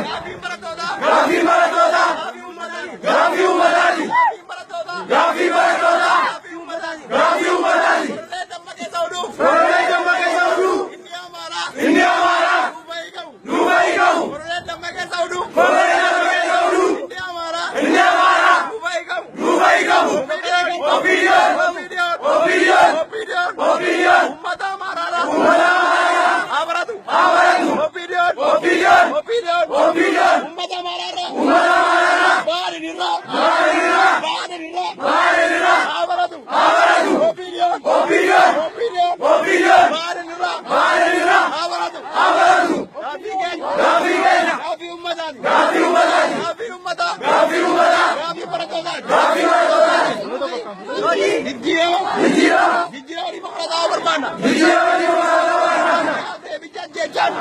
Gaaffii barattootaa! Gaaffii uummataati! Gaaffii barattootaa! Gaaffii uummataati! Koloneelii Dammaqee Zawuduu! Inni Amaaraa! Nuufa hiikamu! Koloneelii Dammaqee Zawuduu! Inni Amaaraa! Nuufa hiikamu! OPDOn! OPDOn! OPDOn! Uummata Amaaraa! Haa baratu! OPDOn! OPDOn! Uummata Amaaraa! Baadinirraa! Baadinirraa! Haa baratu! OPDOn! OPDOn! OPDOn! Baadinirraa! Haa baratu! Gaaffii keenya! Gaaffii keenya! Gaaffii uummataati! Gaaffii uummataati! Gaaffii uummataa! Gaaffii uummataa! Gaaffii barattootaati! Gaaffii barattootaati! Jijjiirama! Jijjiirama! Jijjiirama dimokiraataa barbaanna! Jijjiirama dimokiraataa barbaanna! Jechaan!